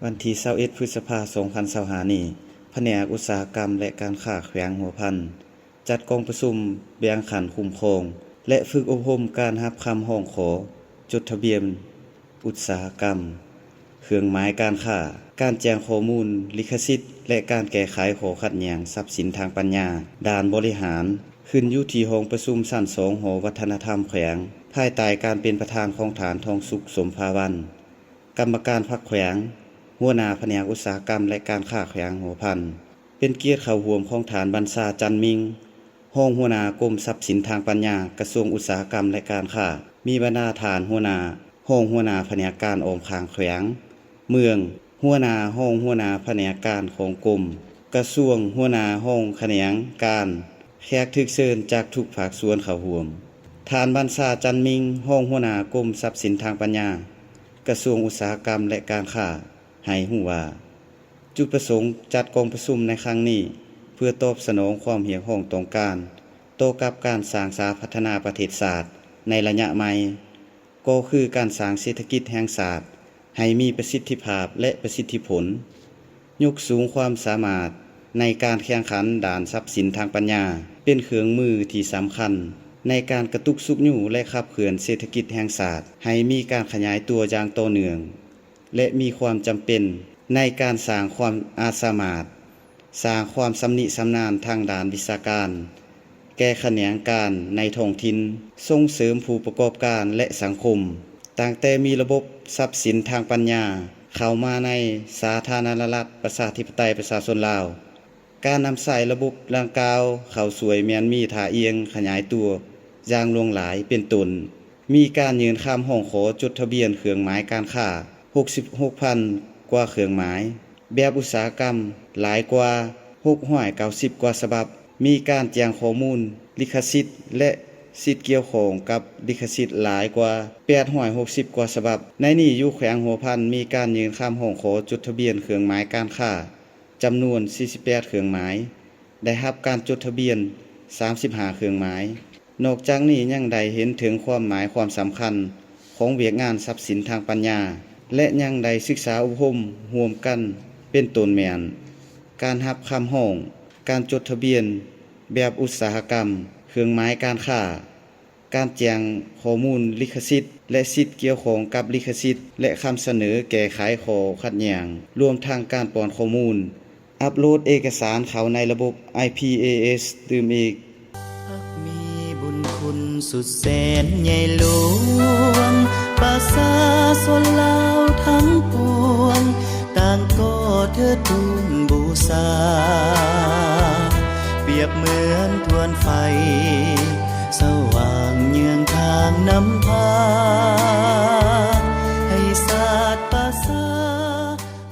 ວັນທີຊາວເອັດ ພຶດສະພາ ສອງພັນຊາວຫ້ານີ້, ພະແນກອຸດສາຫະກຳ ແລະ ການຄ້າແຂວງຫົວພັນ ຈັດກອງປະຊຸມແບ່ງຂັ້ນຄຸ້ມຄອງ ແລະ ຝຶກອົບຮົມການຮັບຄຳຮ້ອງຂໍຈົດທະບຽນອຸດສາຫະກຳ, ເຄື່ອງໝາຍການຄ້າ, ການແຈ້ງຂໍ້ມູນລິຂະສິດ ແລະ ການແກ້ໄຂຂໍ້ຂັດແຍ່ງຊັບສິນທາງປັນຍາ ດ້ານບໍລິຫານ ຂຶ້ນຢູ່ທີ່ຫ້ອງປະຊຸມຊັ້ນສອງ ຫໍວັດທະນະທຳແຂວງ ພາຍໃຕ້ການເປັນປະທານຂອງທ່ານ ທອງສຸກ ສົມພາວັນ ກຳມະການພັກແຂວງ, ຫົວໜ້າພະແນກອຸດສາຫະກຳ ແລະ ການຄ້າແຂວງຫົວພັນ. ເປັນກຽດເຂົ້າຮ່ວມຂອງທ່ານ ບັນຊາ ຈັນມິງ ຮອງຫົວໜ້າກົມຊັບສິນທາງປັນຍາ ກະຊວງອຸດສາຫະກຳ ແລະ ການຄ້າ, ມີບັນດາທ່ານຫົວໜ້າ, ຮອງຫົວໜ້າພະແນກການອ້ອມຂ້າງແຂວງ, ເມືອງ, ຫົວໜ້າ, ຮອງຫົວໜ້າພະແນກການຂອງກົມ, ກະຊວງ, ຫົວໜ້າຫ້ອງຂະແໜງການ, ແຂກຖືກເຊີນຈາກທຸກພາກສ່ວນເຂົ້າຮ່ວມ. ທ່ານ ບັນຊາ ຈັນມິງ ຮອງຫົວໜ້າກົມຊັບສິນທາງປັນຍາ ກະຊວງອຸດສາຫະກຳ ແລະ ການຄ້າ ໃຫ້ຮູ້ວ່າ ຈຸດປະສົງຈັດກອງປະຊຸມໃນຄັ້ງນີ້ ເພື່ອຕອບສະໜອງຄວາມຮຽກຮ້ອງຕ້ອງການຕໍ່ກັບການສ້າງສາພັດທະນາປະເທດຊາດໃນໄລຍະໃໝ່, ກໍຄືການສ້າງເສດຖະກິດແຫ່ງຊາດໃຫ້ມີປະສິດທິພາບ ແລະ ປະສິດທິຜົນ, ຍົກສູງຄວາມສາມາດໃນການແຂ່ງຂັນດ້ານຊັບສິນທາງປັນຍາ ເປັນເຄື່ອງມືທີ່ສຳຄັນໃນການກະຕຸກຊຸກຍູ້ ແລະ ຂັບເຄື່ອນເສດຖະກິດແຫ່ງຊາດໃຫ້ມີການຂະຫຍາຍຕົວຢ່າງຕໍ່ເນື່ອງ ແລະ ມີຄວາມຈຳເປັນໃນການສ້າງຄວາມອາດສາມາດ, ສ້າງຄວາມຊຳນິຊຳນານທາງດ້ານວິຊາການແກ່ຂະແໜງການໃນທ້ອງຖິ່ນ, ສົ່ງເສີມຜູ້ປະກອບການ ແລະ ສັງຄົມ. ຕັ້ງແຕ່ມີລະບົບຊັບສິນທາງປັນຍາເຂົ້າມາໃນສາທາລະນະລັດ ປະຊາທິປະໄຕ ປະຊາຊົນລາວ, ການນຳໃຊ້ລະບົບດັ່ງກ່າວເຂົ້າຊ່ວຍແມ່ນມີທ່າອ່ຽງຂະຫຍາຍຕົວຢ່າງຫຼວງຫຼາຍ ເປັນຕົ້ນ ມີການຍື່ນຄຳຮ້ອງຂໍຈົດທະບຽນເຄື່ອງໝາຍການຄ້າ ຫົກສິບຫົກພັນກວ່າເຄື່ອງໝາຍ, ແບບອຸດສາຫະກຳຫຼາຍກວ່າ ຫົກຮ້ອຍເກົ້າສິບກວ່າສະບັບ, ມີການແຈ້ງຂໍ້ມູນລິຂະສິດ ແລະ ສິດກ່ຽວຂ້ອງກັບລິຂະສິດຫຼາຍກວ່າ ແປດຮ້ອຍຫົກສິບກວ່າສະບັບ. ໃນນີ້ຢູ່ແຂວງຫົວພັນມີການຍື່ນຄຳຮ້ອງຂໍຈົດທະບຽນເຄື່ອງໝາຍການຄ້າ ຈຳນວນ ສີ່ສິບແປດເຄື່ອງໝາຍ, ໄດ້ຮັບການຈົດທະບຽນ ສາມສິບຫ້າເຄື່ອງໝາຍ. ນອກຈາກນີ້ຍັງໄດ້ເຫັນເຖິງຄວາມໝາຍຄວາມສຳຄັນຂອງວຽກງານຊັບສິນທາງປັນຍາ ແລະ ຍັງໄດ້ສຶກສາອົບຮົມຮ່ວມກັນ ເປັນຕົ້ນແມ່ນ ການຮັບຄຳຮ້ອງ, ການຈົດທະບຽນແບບອຸດສາຫະກຳ, ເຄື່ອງໝາຍການຄ້າ, ການແຈ້ງຂໍ້ມູນລິຂະສິດ ແລະ ສິດກ່ຽວຂ້ອງກັບລິຂະສິດ ແລະ ຄຳສະເໜີແກ້ໄຂຂໍ້ຂັດແຍ່ງ, ລວມທັງການປ້ອນຂໍ້ມູນ, ອັບໂຫຼດເອກະສານເຂົ້າໃນລະບົບ ໄອ ພີ ເອ ເອສ ຕື່ມອີກ. ພັກມີບຸນຄຸນສຸດແສນໃຫຍ່ຫຼວງ, ປະຊາຊົນລາວທັງປວງ ຕ່າງກໍເທີດທູນບູຊາ, ປຽບເໝືອນທວນໄຟ ສະຫວ່າງເຍືອງທາງນຳພາ.